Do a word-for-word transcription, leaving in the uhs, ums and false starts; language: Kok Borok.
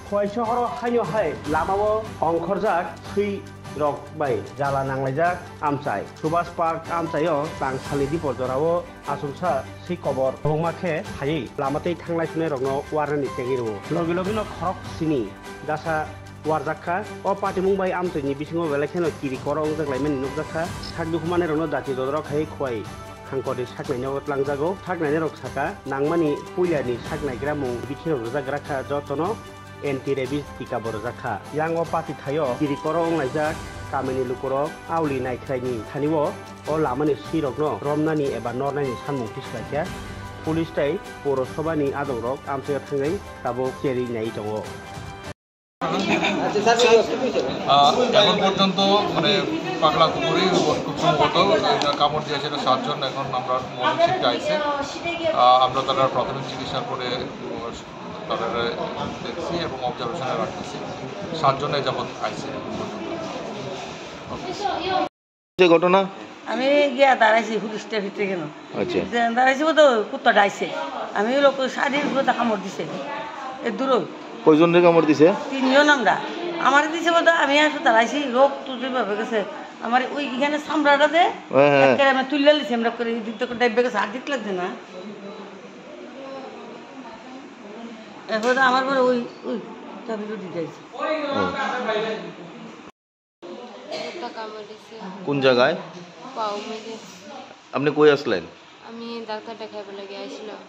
Khowai sohoro haino hai lamao ongkhorjak swi rok bai jala nanglaijak amchai. Subhash Park amchaio tang salni dipor jorao achomsa swi kobor kwbangma khe phaiwi lama tei thanglai sunai rokno warnani tegwi rwo. Logi logi no khorok sini dasa warjak kha. O patimung bai amchaini bisingo belai kheno kiri koro wngjak laimani nukjak kha. Sak dukhumanai rokno jati dodorok khai Khowai hangkorni saknaino twlangjago. Saknainai rok saka nangmani puilani saknaigra mung bithi rok rwjak gra kha jotono anti rabies tika bo rwjak kha. Yang o pati thaio kiri koro wnglaijak kamini lukurok auli naikhraini thani o, o lamani swi rokno romnani eba nornani sanmung tisla kha. Police tei Porosobani adongrok amchaio thangwi tabuk cherwi nai tongo. আহ, এখন পর্যন্ত মানে পাগলা কুকুরই খুব সম্ভবত এটা কামড় দিয়েছে, এটা সাতজন এখন আমরা মর্নিং শিফটে আইছে। আহ, আমরা তারা প্রাথমিক চিকিৎসার পরে, উম, তারা দেখছি এবং অবজারভেশনে রাখতেছি। সাতজনে যাবত আইছে এখন পর্যন্ত। যে ঘটনা? আমি গিয়া দাঁড়াইছি হুলিশটা ভিতরে কেন? আচ্ছা। যে দাঁড়াইছি বলতে কুত্তা ডাইছে। আমি লোক শাড়ির উপরে কামড় দিছে। এ দূরই। কয়জনরে কামড় দিছে? তিনজন আমরা। আমার দিছে বলতে আমি আসলে দাঁড়াইছি, রোগ তো যেভাবে গেছে। আমার ওই এখানে চামড়াটা দে, হ্যাঁ, হ্যাঁ। একেবারে আমি তুলে নিছি, আমরা করে এই দিক থেকে ডাইবে গেছে, আর দিক লাগছে না। এরপরে আমার পরে ওই, ওই চাবি রুটি দিয়েছে। হুম। কুত্তা কামড় দিছে। কোন জায়গায়? পাও মেঝে। আপনি কই আসলেন? আমি ডাক্তার দেখাইবার লাগি আইছিলাম।